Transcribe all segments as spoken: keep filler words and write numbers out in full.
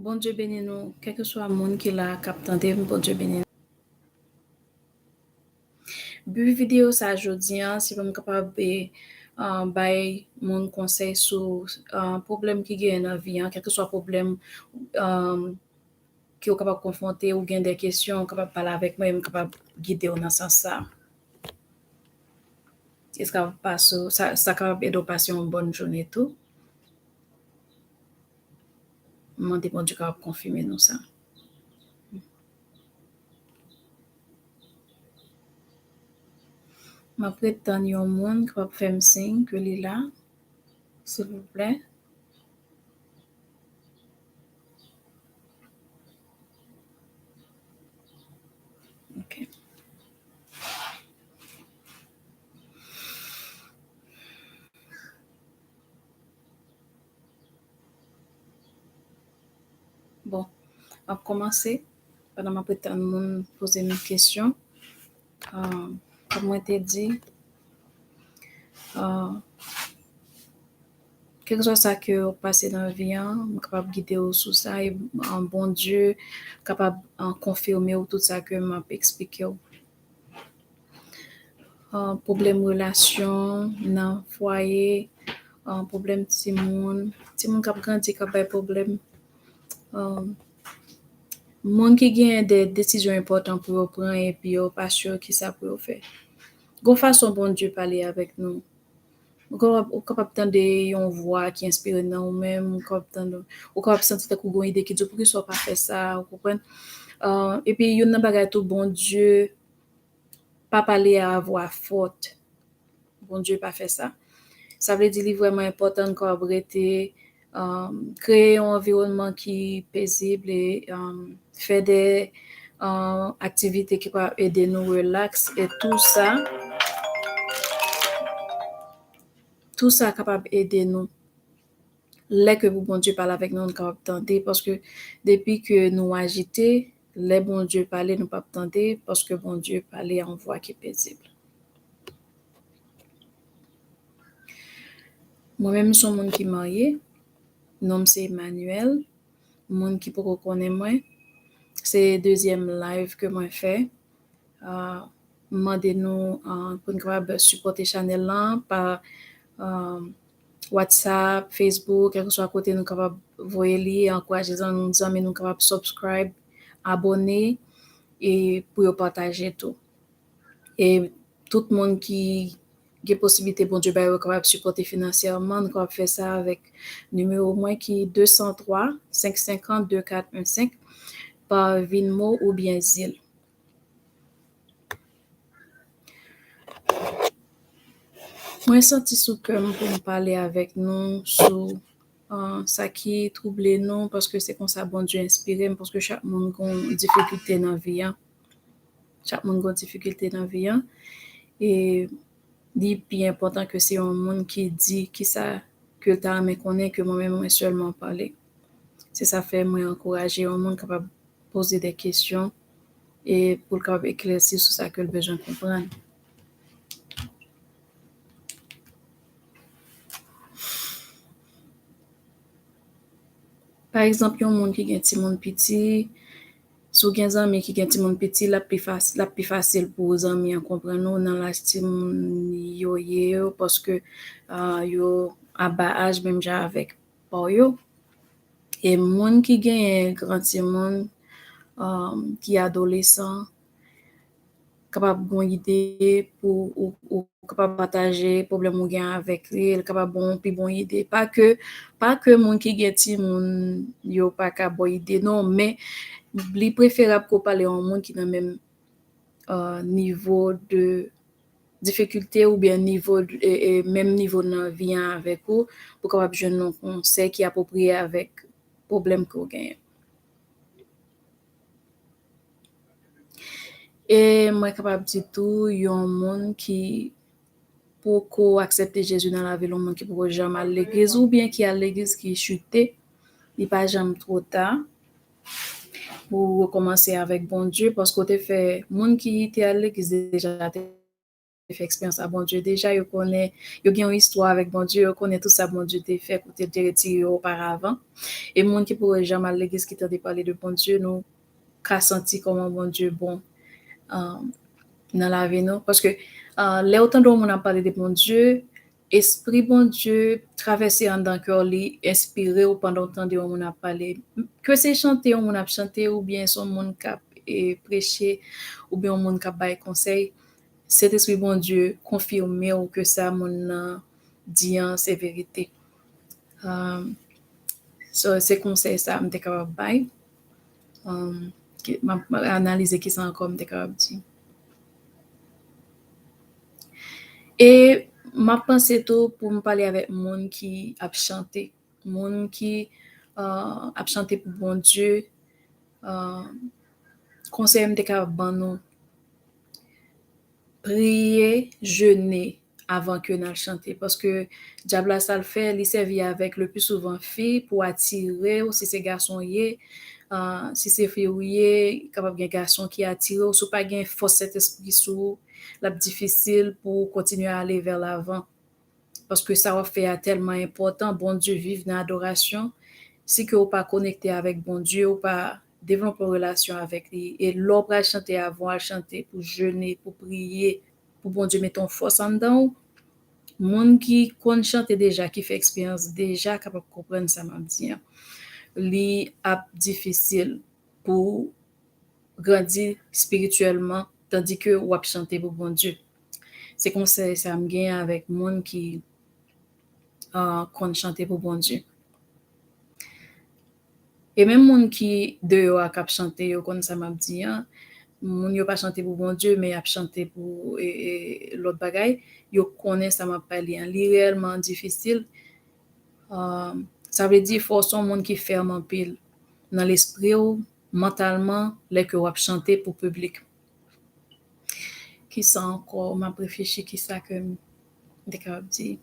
Bondye beni nou, kèlkeswa moun ki la k ap tande m, Bondye beni nou. Bi videyo sa jodi a, se pou m kapab, e, ah, bay moun konsèy sou, ah, pwoblèm ki genyen nan vi an, kèlkeswa pwoblèm, ah, ke w kapab konfwonte, ou gen de kesyon, ou kapab pale avèk mwen, e m kapab gide w nan sans sa. E sa kapab pase, sa, sa kapab ede w pase yon bòn jounen tou. M mande Bondye kapab konfime nou sa. M ap ret tann yon moun kapab fè m siy ke li la, silvouplè. Ok. Bon, m ap kòmanse. Pandan m ap ret tann moun poze m kesyon, ah, kòm mwen te di, ah, kèlkeswa sa ke w pase nan vi an, m kapab gide w sou sa, e, ah, Bondye kapab, ah, konfime w tout sa ke m ap eksplike w. Ah, pwoblèm relasyon nan fwaye, ah, pwoblèm timoun, timoun k ap grandi, k ap bay pwoblèm. Ah, moun ki gen de desizyon enpòtan pou yo pran epi yo pa si kisa pou yo fè. Gon fason Bondye pale avèk nou. Ou kapab, ou kapab tande yon vwa ki enspire nan ou menm, ou kapab tande, ou kapab santi tankou gon ide ki di w, "Poukisa w pa fè sa?" Ou konprann? Ah, epi youn nan bagay tou, Bondye pa pale a vwa fò. Bondye pa fè sa. Sa vle di li vrèman enpòtan n kapab rete, um, kreye yon anviwònman ki pezib e, um, fè de, um, aktivite ki pral ede nou relaks e tou sa, tou sa kapab ede nou. Lè ke pou Bondye pale avèk nou, nou kapab tande, paske depi ke nou ajite, lè Bondye pale, nou p ap tande, paske Bondye pale a yon vwa ki pezib. Mwen menm, m se yon moun ki marye, non m se Emmanuel, moun ki poko konnen mwen, se dezyèm live ke mwen fè. Ah, m mande nou, ah, pou n kapab sipòte chanèl lan pa, ah, WhatsApp, Facebook, kèlkeswa kote nou kapab voye li, ankouraje zanmi, zanmi nou kapab subscribe, abòne, e pou yo pataje tou. E tout moun ki gen posiblite Bondye ba yo kapab sipòte finansyèman, nou kapab fè sa avèk nimewo mwen ki de san twa, senk senkant, de kat en senk, pa Venmo oubyen Zelle. Mwen santi sou kè m pou m pale avèk nou sou, ah, sa ki twouble nou, paske se konsa Bondye enspire m, paske chak moun gon difikilte nan vi a. Chak moun gon difikilte nan vi a. E li pi enpòtan ke se yon moun ki di kisa ke l ta renmen konnen ke mwen menm mwen sèlman pale. Se sa fè mwen ankouraje yon moun kapab poze de kesyon e pou l kapab eklèsi sou sa ke l bezwen konprann. Pa egzanp, yon moun ki gen timoun piti, si w gen zanmi ki gen timoun piti, l ap pi fas-, l ap pi fasil pou zanmi an konprann ou nan laj timoun yo ye yo, paske, ah, yo aba aj menm jan avèk pa w yo. E moun ki genyen gran timoun, um, ki adolesan, kapab gon ide pou ou, ou kapab pataje pwoblèm ou gen avèk li, li kapab ba w yon pi bon ide. Pa ke, pa ke moun ki gen timoun yo pa ka ba w ide, non, men li preferab ke w pale yon moun ki nan menm, uh, nivo de difikilte oubyen nivo, e, e, menm nivo nan vi an avèk ou, pou kapab jwenn yon konsèy ki apwopriye avèk pwoblèm ke w genyen. E mwen kapab di tou, yon moun ki poko aksepte Jezi nan lavi l, yon moun ki poko janm al legliz, oubyen ki al legliz ki chite, li pa janm twò ta pou rekòmanse avèk Bondye, paske w te fè, moun ki te al legliz deja te fè eksperyans a Bondye deja, yo konnen, yo gen yon istwa avèk Bondye, yo konnen tout sa Bondye te fè, kote l te retire yo oparavan. E moun ki poko janm al legliz, ki tande pale de Bondye, nou ka santi kòman Bondye bon, um, nan lavi nou. Paske, uh, lè ou tande yon moun ap pale de Bondye, Espri Bondye travèse anndan kè w, li enspire w pandan w tande yon moun ap pale. Ke se chante yon moun ap chante, oubyen se yon moun k ap, e, preche, oubyen yon moun k ap bay konsèy, Sentespri Bondye konfime w ke sa moun nan di an se verite. Um, so, se konsèy sa m te kapab bay. Um, ki, m ap analize kisa ankò m te kapab di. E m ap panse tou pou m pale avèk moun ki ap chante, moun ki, uh, ap chante pou Bondye. Uh, konsèy m te kapab ban nou, priye, jene avan ke n al chante. Paske dyab la, sa l fè, li sèvi avèk le pli souvan fi pou atire w, si se gason w ye, uh, si se fi w ye, kapab gen gason ki atire w. Si w pa gen fòs Sentespri sou ou, l ap difisil pou w kontinye ale vè lavan. Paske sa w ap fè a tèlman enpòtan, Bondye viv nan adorasyon. Si ke w pa konekte avèk Bondye, w pa devlope yon relasyon avèk li, e lè w pral chante, avan w al chante, pou jene, pou priye, pou Bondye mete yon fòs anndan w, moun ki konn chante deja, ki fè eksperyans deja, kapab konprann sa m ap di an. Li ap difisil pou grandi espirityèlman, tandi ke w ap chante pou Bondye. Se konsèy sa m gen avèk moun ki, uh, konn chante pou Bondye. E menm moun ki deyò a k ap chante, yo konn sa m ap di an. Moun yo pa chante pou Bondye, men y ap chante pou, e, e, lòt bagay. Yo konnen sa m ap pale an. Li reyèlman difisil. Uh, sa vle di, fò w se yon moun ki fèm anpil nan lespri w, mantalman, lè ke w ap chante pou piblik. Kisa ankò? M ap reflechi kisa ke m te kapab di.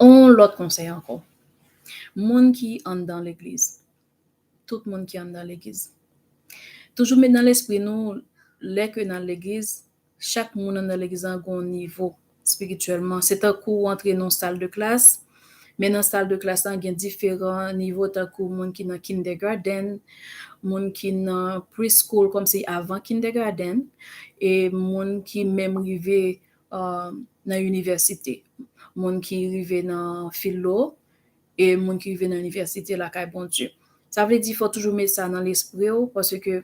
On lòt konsèy ankò. Moun ki anndan legliz. Tout moun ki anndan legliz. Toujou met nan lespri nou, lè ke n al legliz, chak moun anndan legliz lan gen yon nivo espirityèlman. Se tankou w antre nan yon sal de klas, men nan sal de klas lan, gen diferan nivo, tankou moun ki nan kindergarten, moun ki nan preschool, kòmsi avan kindergarten, e moun ki menm rive, uh, nan inivèsite, moun ki rive nan filo, e moun ki rive nan inivèsite lakay Bondye. Sa vle di, fò toujou met sa nan lespri w, paske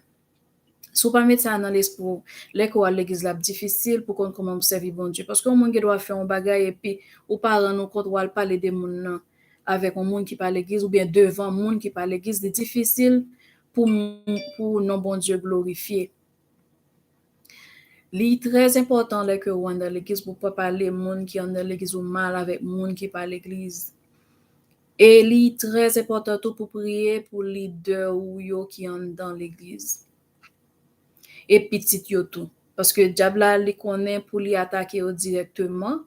si w pa met sa nan lespri w, lè ke w al legliz la, ap difisil pou konn kòman pou sèvi Bondye. Paske yon moun gen dwa fè yon bagay, epi ou pa rann ou kont, w al pale de moun nan avèk yon moun ki pa legliz, oubyen devan moun ki pa legliz, li difisil pou, pou non Bondye glorifye. Li trè enpòtan lè ke ou anndan legliz pou w pa pale moun ki anndan legliz ou mal avèk moun ki pa legliz. E li trè enpòtan tou pou priye pou lidè ou yo ki anndan legliz. E pitit yo tou. Paske dyab la, li konnen pou li atake yo dirèkteman,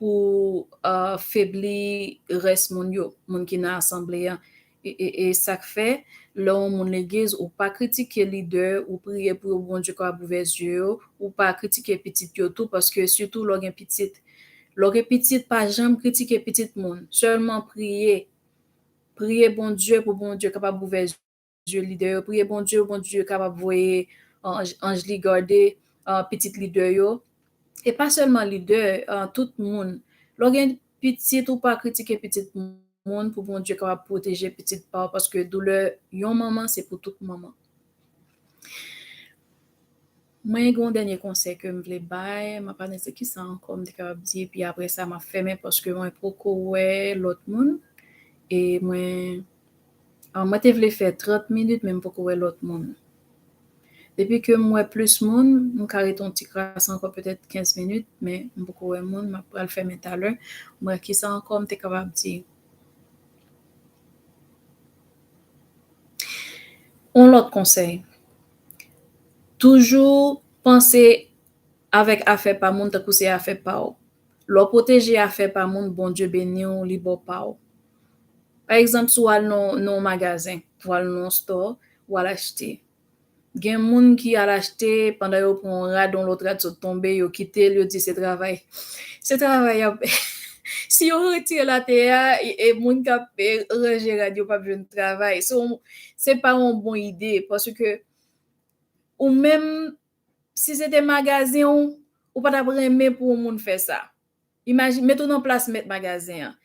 pou, uh, febli rès moun yo, moun ki nan asanble a. E, e, e sa k fè, lè yon moun legliz, ou pa kritike lidè, ou priye pou yo, Bondye kapab ouvè zye yo, ou pa kritike pitit yo tou, paske sitou lè w gen pitit. Lè w gen pitit, pa janm kritike pitit moun, sèlman priye. Priye Bondye pou Bondye kapab ouvè zye lidè yo, priye Bondye, Bondye kapab voye anj, anj li gade, uh, pitit lidè yo. E pa sèlman lidè, uh, tout moun. Lè w gen pitit, ou pa kritike pitit moun pou Bondye kapab pwoteje pitit pa w, paske doulè yon manman, se pou tout manman. Mwen gen yon dènye konsèy ke m vle bay, m ap analize kisa ankò m te kapab di, epi apre sa, m ap fèmen paske mwen poko wè lòt moun. E mwen, a, mwen te vle fè trant minit, men m poko wè lòt moun. Depi ke m wè plis moun, m ka rete yon ti kras ankò, petèt kenz minit, men m poko wè moun, m ap pral fèmen talè. M wè kisa ankò m te kapab di. Yon lòt konsèy. Toujou panse avèk afè pa moun tankou se afè pa w. Lè w pwoteje afè pa moun, Bondye beni w, li ba w pa w. Pa egzanp, si w al nan, nan yon magazen, w al nan yon store, w al achte. Gen moun ki al achte, pandan yo pran yon rad, yon lòt rad sot tonbe, yo kite l, yo di se travay. Se travay y ap Si yo retire l atè a, e, e moun k ap, e, ranje rad yo p ap jwenn travay. So, se pa yon bon ide, paske ou menm, si se te magazen w, ou pa t ap renmen pou yon moun fè sa. Imajine, mete w nan plas mèt magazen an.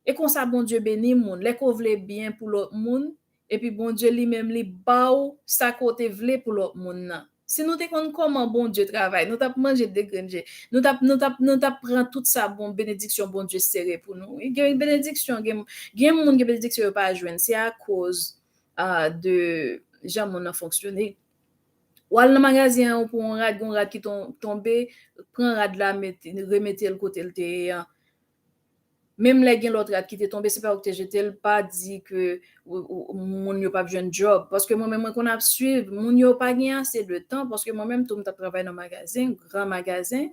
E konsa Bondye beni moun. Lè ke w vle byen pou lòt moun, epi Bondye li menm li ba w sa ke w te vle pou lòt moun nan. Si nou te konn kòman Bondye travay, nou t ap manje de grenn je. Nou t ap, nou t ap, nou t ap pran tout sa bon, benediksyon Bondye sere pou nou. Wi, gen benediksyon, gen, gen moun gen benediksyon yo pa jwenn. Se akoz, ah, de jan moun nan fonksyone. W al nan magazen an pou yon rad, gen yon rad ki ton-, tonbe, pran rad la, mete, remete l kote l te ye an. Menm lè gen lòt rad ki te tonbe, se pa ou ki te jete l, pa di ke ou, ou, moun yo p ap jwenn djòb. Paske mwen menm, mwen konn ap swiv, moun yo pa gen ase de tan, paske mwen menm tou, m t ap travay nan magazen, gran magazen.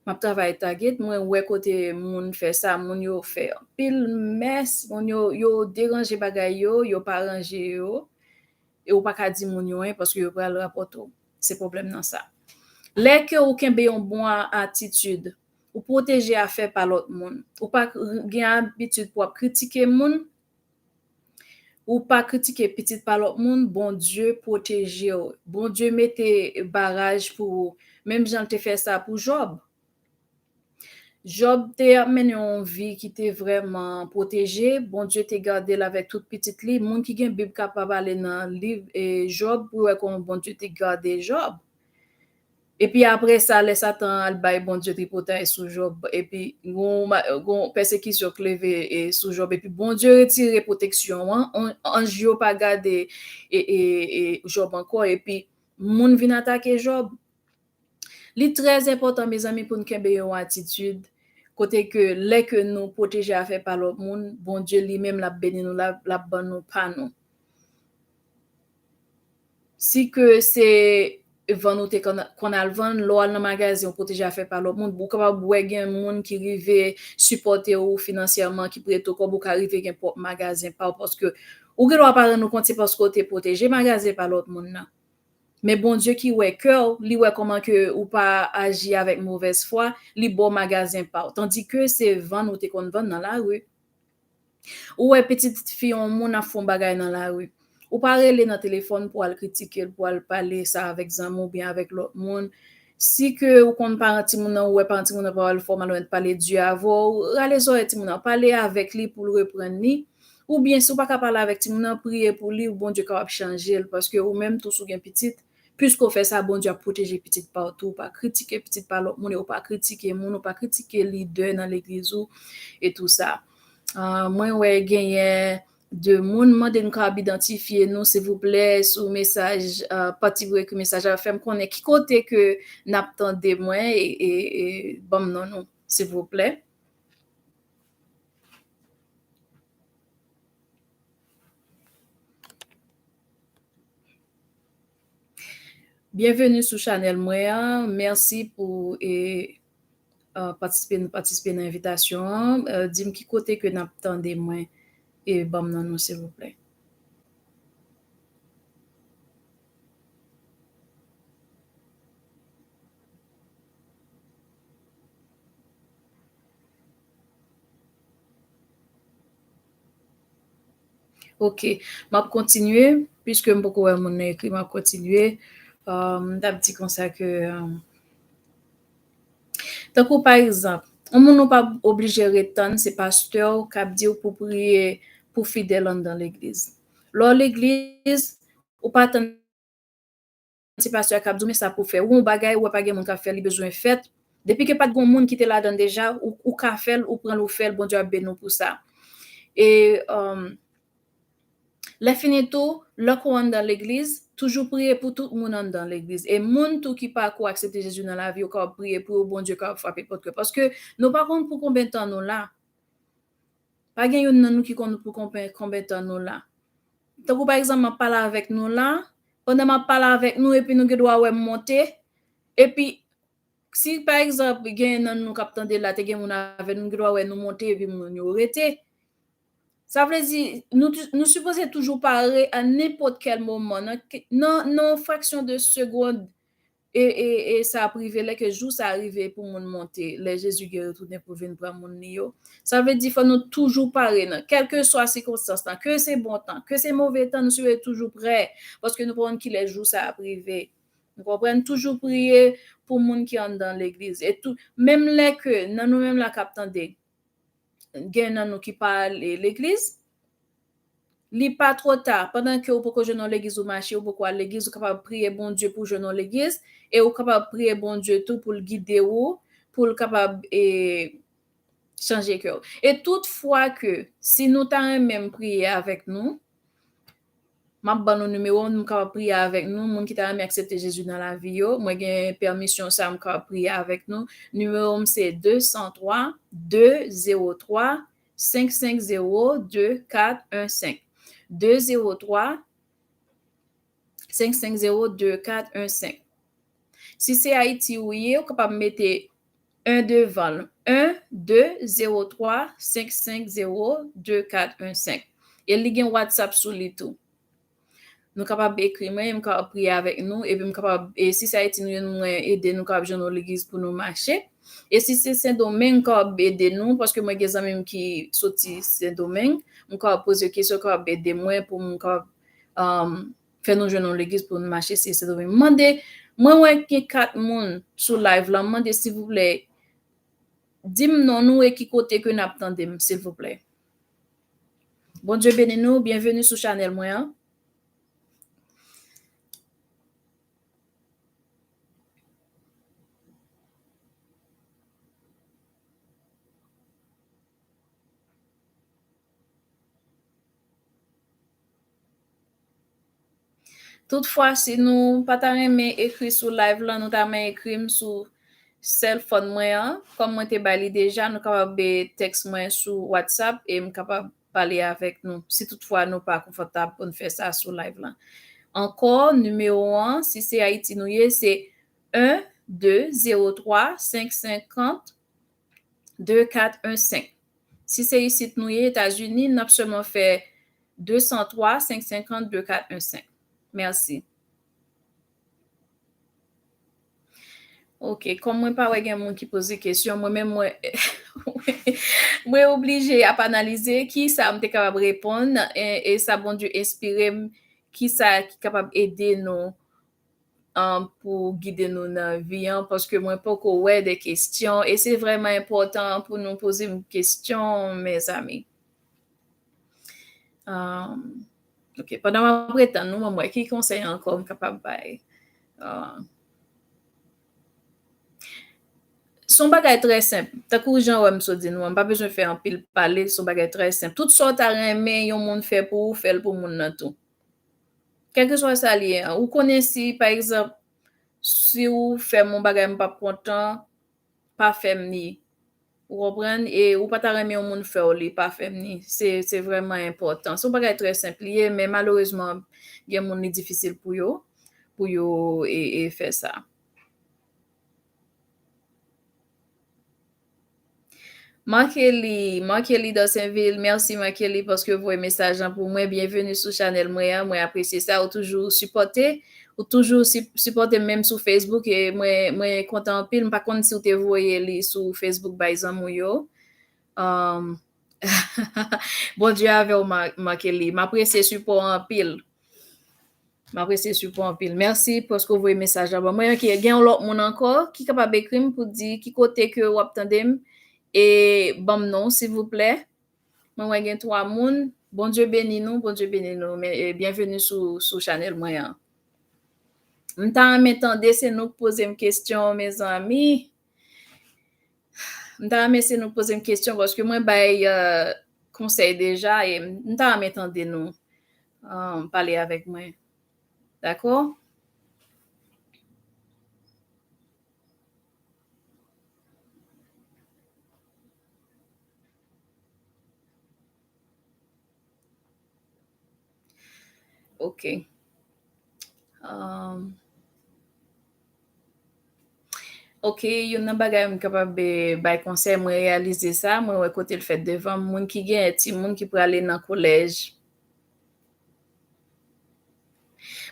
M ap travay Target, mwen wè kote moun fè sa, moun yo fè anpil mès, moun yo, yo deranje bagay yo, yo pa ranje yo, e ou pa ka di moun yo anyen paske yo pral rapòte w. Se pwoblèm nan sa. Lè ke ou kenbe yon bon a-, atitid, ou pwoteje afè pa lòt moun, ou pa k-, gen abitid pou w ap kritike moun, ou pa kritike pitit pa lòt moun, Bondye pwoteje w. Bondye mete baraj pou ou, menm jan l te fè sa pou Jòb. Jòb te ap mennen yon vi ki te vrèman pwoteje. Bondye te gade l avèk tout pitit li. Moun ki gen Bib kapab ale nan liv, e, Jòb pou wè kòman Bondye te gade Jòb. Epi apre sa, lè Satan al bay Bondye tripotay sou Jòb, epi gon ma-, gon pèsekisyon k leve, e, sou Jòb, epi Bondye retire pwoteksyon an, an-, anj yo pa gade, e, e, e, Jòb ankò, epi moun vin atake Jòb. Li trè enpòtan, mezanmi, pou n kenbe yon atitid kote ke lè ke nou pwoteje afè pa lòt moun, Bondye li menm l ap beni nou, l ap, l ap ban nou pa nou. Si ke se vann ou te konn, konn al vann, lè w al nan magazen, ou pwoteje afè pa lòt moun, ou kapab wè gen moun ki rive sipòte w finansyèman, ki prete w kòb, ou ka rive gen pwòp magazen pa w, paske ou gen dwa pa rann ou kont se paske w te pwoteje magazen pa lòt moun nan. Men Bondye ki wè kè w, li wè kòman ke ou pa aji avèk movèz fwa, li ba w magazen pa w. Tandike se vann ou te konn vann nan lari. Ou wè pitit fi yon moun ap fè yon bagay nan lari. Ou pa rele nan telefòn pou al kritike l, pou al pale sa avèk zanmi w oubyen avèk lòt moun. Si ke ou konn paran timoun nan, ou wè paran timoun nan pa al fè w malonèt, pale di avè w, rale zòrèy timoun nan, pale avèk li pou l reprann li. Oubyen si w pa ka pale avèk timoun nan, priye pou li, Bondye kapab chanje l, paske ou menm tou si w gen pitit, piske w fè sa, Bondye ap pwoteje pitit pa w tou. Ou pa kritike pitit pa lòt moun, e ou pa kritike moun, ou pa kritike lidè nan legliz ou, e tou sa. Ah, mwen wè genyen de moun, mande n kapab idantifye nou, silvouplè, sou mesaj, ah, pa ti vre ke mesaj la fè m konnen ki kote ke n ap tande mwen, e, e, e ban m non nou, silvouplè. Byenveni sou chanèl mwen an. Mèsi pou, e, e, patisipe, nou patisipe nan envitasyon an. E, di m ki kote ke n ap tande mwen e ban m non nou, silvouplè. Ok, m ap kontinye, piske m poko wè moun nan ekri, m ap kontinye. Um, m t ap di konsa ke, um, tankou pa egzanp, yon moun ou pa oblije ret tann, se pastè w k ap di w pou priye pou fidèl anndan legliz. Lè w legliz, ou pa tann se pastè a k ap di w, men sa pou fè. Ou yon bagay, ou wè pa gen moun k ap fè, li bezwen fèt. Depi ke pa t gen moun ki te ladan l deja, ou, ou ka fè l, ou pran l, ou fè l, Bondye ap beni w pou sa. E, um, lè fini tou, lè ke w anndan legliz, toujou priye pou tout moun anndan legliz. E moun tou ki pako aksepte Jezi nan lavi yo, kapab priye pou yo, Bondye kapab frape pòt yo. Paske nou pa konn pou konbyen tan nou la. Pa gen youn nan nou ki konn pou konbyen, konbyen tan nou la. Tankou pa egzanp, m ap pale avèk nou la, pandan m ap pale avèk nou, epi nou gen dwa wè m monte, epi si pa egzanp, gen nan nou k ap tande la, te gen moun avè nou, nou gen dwa wè nou monte, epi moun yo rete. Sa vle di, nou, tou- nou sipoze toujou pare a nenpòt kèl moman. Nan, ke- nan, nan yon fraksyon de segond, e, e, e sa ap rive, lè ke jou sa rive pou moun monte, lè Jezi gen retounen pou vin pran moun li yo. Sa vle di, fò nou toujou pare nan, kèlkeswa sikonstans lan, ke se bon tan, ke se move tan, nou sipoze toujou prè, paske nou pa konn kilè jou sa ap rive. Ou konprann? Toujou priye pou moun ki anndan legliz. E tou, menm lè ke nan nou menm la k ap tande, gen nan nou ki pa ale legliz, li pa twò ta. Pandan ke ou poko jwenn yon legliz ou mache, ou poko al legliz, ou kapab priye Bondye pou jwenn yon legliz, e ou kapab priye Bondye tou pou l gide ou, pou l kapab, e, chanje kè w. E tout fwa ke, si nou ta renmen m priye avèk nou, m ap ban nou nimewo m, nou kapab priye avèk nou. Moun ki ta renmen aksepte Jezi nan lavi yo, mwen gen pèmisyon sa, m kapab priye avèk nou. Nimewo m se de san twa, de zewo twa, senk senk zewo, de kat en senk. De zewo twa, senk senk zewo, de kat en senk. Si se Ayiti ou ye, ou kapab mete en devan l. En, de, zewo twa, senk senk zewo, de kat en senk. E li gen WhatsApp sou li tou. Nou kapab ekri mwen, e m kapab priye avèk nou, epi m kapab, e si se Ayiti nou ye, nou mwen ede nou kapab jwenn yon legliz pou nou mache. E si se Sendomeng, m kapab ede nou, paske mwen gen zanmi m ki soti Sendomeng, m kapab poze kesyon, kapab ede mwen pou m kapab, um, fè nou jwenn yon legliz pou nou mache, si se Sendomeng. Mande, mwen wè gen kat moun sou live la, mande silvouplè, di m non nou e ki kote ke n ap tande m, silvouplè. Bondye beni nou, byenveni sou chanèl mwen an. Toutfwa, si nou pa ta renmen ekri sou live lan, nou ta renmen ekri m sou cellphone mwen an. Kòm mwen te bay li deja, nou kapab, e, tèks mwen sou WhatsApp e m kapab pale avèk nou, si toutfwa nou pa konfòtab pou n fè sa sou live lan. Ankò, nimewo an, si se Ayiti nou ye, se en, de, zewo twa, senk senkant, de kat en senk. Si se isit nou ye, Etazini, n ap sèlman fè de san twa, senk senkant, de kat en senk. Mèsi. Ok, kòm mwen pa wè gen moun ki poze kesyon, mwen menm, mwen, mwen oblije ap analize ki sa m te kapab reponn, e, e sa Bondye enspire m, ki sa ki kapab ede nou, um, pou gide nou nan vi an, paske mwen poko wè de kesyon, e se vrèman enpòtan pou nou poze m kesyon, mezanmi. Um, ok, pandan m ap retann nou, mwen wè ki konsèy ankò m kapab bay. Um, se yon bagay trè senp. Tankou jan wè m sot di nou an, m pa bezwen fè anpil pale, se yon bagay trè senp. Tout sa w ta renmen yon moun fè pou ou, fè l pou moun nan tou. Kèlkeswa sa l ye an, ou konnen si, pa egzanp, si w fè m yon bagay m p ap kontan, pa fè m li. Ou konprann? E ou pa ta renmen yon moun fè w li, pa fè m li. Se, se vrèman enpòtan. Se yon bagay trè senp li ye, men malerezman, gen moun li difisil pou yo, pou yo, e, e fè sa. Markelly, Markelly Dansenville, mèsi Markelly paske w voye mesaj lan pou mwen. Byenveni sou chanèl mwen an, mwen apresye sa. Ou toujou sipòte, ou toujou si-, sipòte m menm sou Facebook e mwen, mwen kontan anpil. M pa konn si w te voye li sou Facebook bay zanmi w yo. Um, Bondye avè w, Ma-, Markelly. M apresye sipò w anpil. M apresye sipò anpil. Mèsi paske w voye mesaj la ban mwen. Ok, gen yon lòt moun ankò ki kapab ekri m pou di ki kote ke w ap tande m e ban m non w, silvouplè. Mwen wè gen twa moun. Bondye beni nou, Bondye beni nou. Men, e, byenveni sou, sou chanèl mwen an. M ta renmen tande se nou k poze m kesyon, mezanmi. M ta renmen se nou poze m kesyon paske mwen bay, euh, konsèy deja e m ta renmen tande nou, euh, pale avèk mwen. Dakò? Ok. Um, Ok, youn nan bagay m kapab, eh, bay konsèy, mwen reyalize sa, mwen wè kote l fèt devan m, moun ki gen timoun ki prale nan kolèj.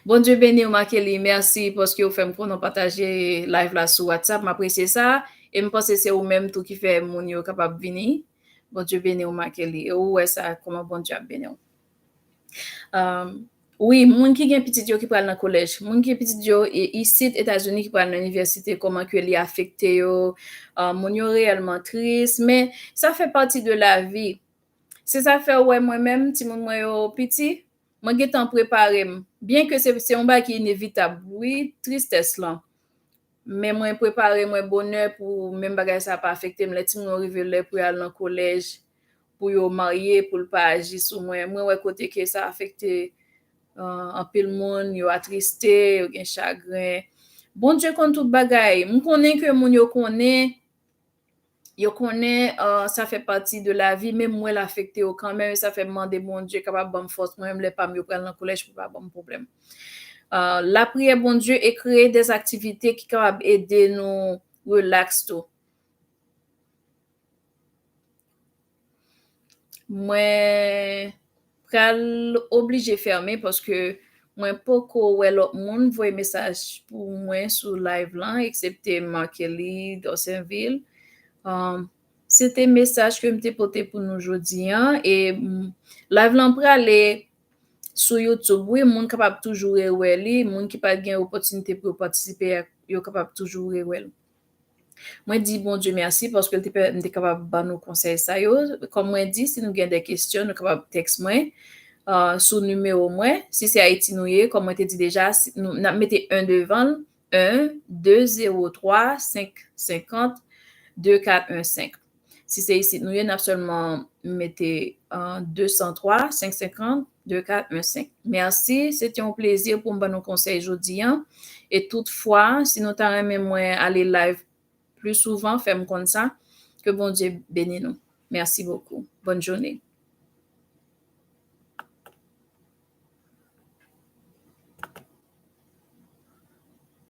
Bondye beni w, Markelly. Mèsi paske w fè m konnen w pataje live la sou WhatsApp. M apresye sa. E m panse se ou menm tou ki fè moun yo kapab vini. Bondye beni w, Markelly. E ou wè sa, kòman Bondye ap beni w. Um, wi, moun ki gen pitit yo ki pral nan kolèj, moun ki gen pitit yo e, isit Etazini ki pral nan inivèsite, kòman ke li afekte yo, uh, moun yo reyèlman tris, men sa fè pati de lavi. Se sa k fè w wè mwen menm, timoun mwen yo piti, mwen gentan prepare m. Byen ke se, se yon bagay ki inevitab, wi, tristès lan. Men mwen prepare mwen bonè pou menm bagay sa pa afekte m. Lè timoun yo rive lè pou y al nan kolèj, pou yo marye, pou l pa aji sou mwen. Mwen wè kote ke sa afekte, uh, anpil moun, yo atriste, yo gen chagren. Bondye konn tout bagay. M konnen ke moun yo konnen, yo konnen, uh, sa fè pati de lavi, men m wè l afekte yo kanmenm, e sa fè m mande Bondye kapab ban m fòs, mwen menm lè pa m yo pral nan kolèj pou pa ban m pwoblèm. Uh, lapriyè Bondye e kreye des activités ki kapab ede nou relax tou. Mwen pral oblije fèmen paske mwen poko wè lòt moun voye mesaj pou mwen sou live lan, eksepte Markelly Dorsainville. Um, se te mesaj ke m te pote pou nou jodi an, e, mm, live lan prale sou YouTube, wi, moun kapab toujou rewè li, moun ki pa t gen opòtinite pou yo patisipe, yo kapab toujou rewè l. Mwen di Bondye mèsi paske l te pèmèt m te kapab ban nou konsèy sa yo. Kòm mwen di, si nou gen de kesyon, nou kapab tèks mwen, uh, sou nimewo mwen. Si se Ayiti nou ye, kòm mwen te di deja, si nou, n ap mete en devan l, en, de, zewo, twa, senk, senkant, de, kat, en, senk. Si se isit nou ye, n ap sèlman mete, uh, de san twa, senk senkant, de, kat, en, senk. Mèsi, se te yon plezi pou m ban nou konsèy jodi an. E toutfwa, si nou ta renmen mwen ale live pli souvan, fè m konn sa. Ke Bondye beni nou. Merci beaucoup. Bonne journée.